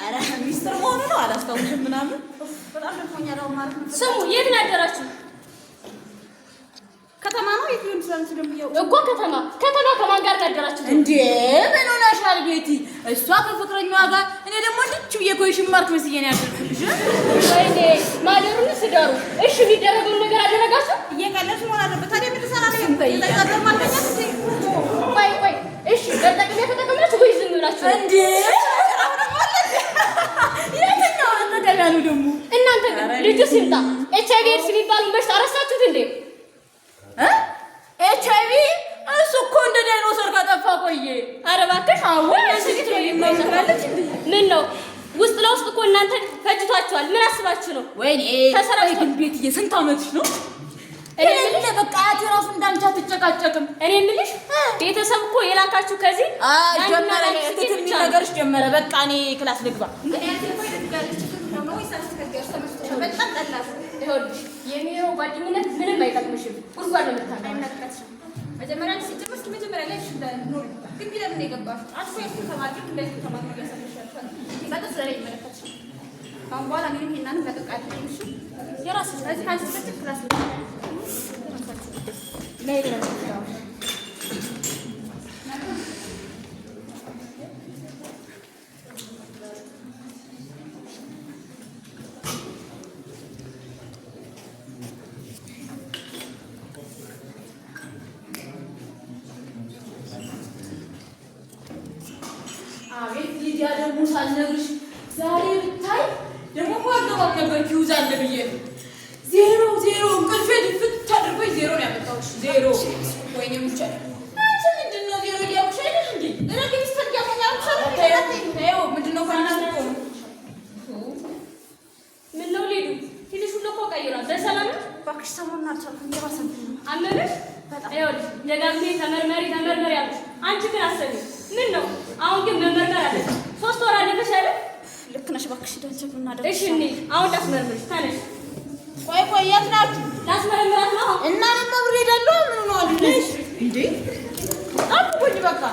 ኧረ ሚስጥር መሆኑ ነው አላስታውስም ምናምን። ስሙ፣ የት ነው ያደራችሁ? ከተማ ነው የት ሊሆን ይችላል? አንቺ ደግሞ ያው እኮ ከተማ ከተማ ከማን ጋር ነው ያደራችሁ? እንዴ ምን ሆነሻል ቤቲ? እሷ ከፍቅረኛዋ ጋር፣ እኔ ደግሞ ልች ብዬ question mark መስዬ ነው ያደርኩልሽ። ወይኔ ማደሩን ስደሩ። እሺ የሚደረገውን ነገር አደረጋችሁ? እየቀለድሽ መሆን አለበት። ታዲያ ምን ልሰራ ነው? የጠቀም ማልበኛት እንዴ? ቆይ ቆይ፣ እሺ መጠቀሚያ ተጠቅማችሁ ወይ ዝም ብላችሁ? እንዴ የትኛው መጠቀሚያ ነው ደግሞ? እናንተ ግን ልጁ ሲምጣ ኤች አይቪ ኤድስ የሚባለውን በሽታ ረሳችሁት እንዴ? ኤች አይቪ እሱ እኮ እንደ ዳይኖሰር ከጠፋ ቆየ። ኧረ እባክሽ። አዎ ትላለች እንዴ? ምን ነው ውስጥ ለውስጥ እኮ እናንተ ፈጅቷችኋል። ምን አስባችሁ ነው? ወይኔ ተሰራጭቷል። ቆይ ግን ቤትዬ ስንት ዓመትሽ ነው? እኔ የምልሽ በቃ አያቴ ራሱ እንዳንቺ አትጨቃጨቅም። እኔ የምልሽ ቤተሰብ እኮ የላካችሁ ከዚህ አይ ለአንድና ጀመረ ለአንድ ስኬት ትትሚ ብቻ ነው። ነገርሽ ጀመረ። በቃ እኔ class ልግባ። በጣም ጠላት። ይኸውልሽ የሚሮ ጓደኝነት ምንም አይጠቅምሽም። ጉድጓድ ነው የምታገባሽ። መጀመሪያ ሲጀምር እስኪ መጀመሪያ ላይ እሺ ኖሪ ግቢ ለምን ነው የገባሽው? አንቺ እኮ የእሱ ተማሪ ግን እንደ እሱ ተማሪ ነው እያሳየሽ ያልሻል። በጣም ስለኔ አይመለከትሽም። ከአሁን በኋላ እኔንም ሄናንም ለቀቅ አድርጊኝ እሺ? የራስሽ ስለዚህ ከአንቺ ጭቅጭቅ class ልግባ። መሄድ ነው የምትችለው። አቤት ሊዲያ ደግሞ ሳልነግርሽ ዛሬ ብታይ ደግሞ እኮ አልገባም ነበር quiz አለ ብዬ ነው። ዜሮ ዜሮ እንቅልፌ ድፍት አድርጎኝ ዜሮ ነው ያመጣሁት። ዜሮ ወይኔ ሙቻ አንቺ ምንድን ነው ዜሮ እያልኩሽ አይደል እንዴ? ተይው ምንድን ነው ፋይናንስ እኮ ነው። ምን ነው ሊዱ ፊትሽ ሁሉ እኮ ቀይሯል። በሰላም ነው? እባክሽ ሰሞኑን አልቻልኩም፣ እየባሰብኝ ነው። አመመሽ? ይኸውልሽ ደጋግሜ ተመርመሪ ተመርመሪ አልኩሽ። አንቺ ግን አሰሚም። ምን ነው አሁን ግን መመርመር አለብሽ። 3 ወር አለፈሽ አይደል? ልክ ነሽ። እባክሽ ሂደን check እናደርግ። እሺ እንሂድ። አሁን ላስመርምርሽ። ተነሽ። ቆይ ቆይ የት ናችሁ? ላስመረምራት ነው። እና እኔም አብሬ እሄዳለሁ። ምን ሆነዋል እንዴ? ጠብቁኝ በቃ።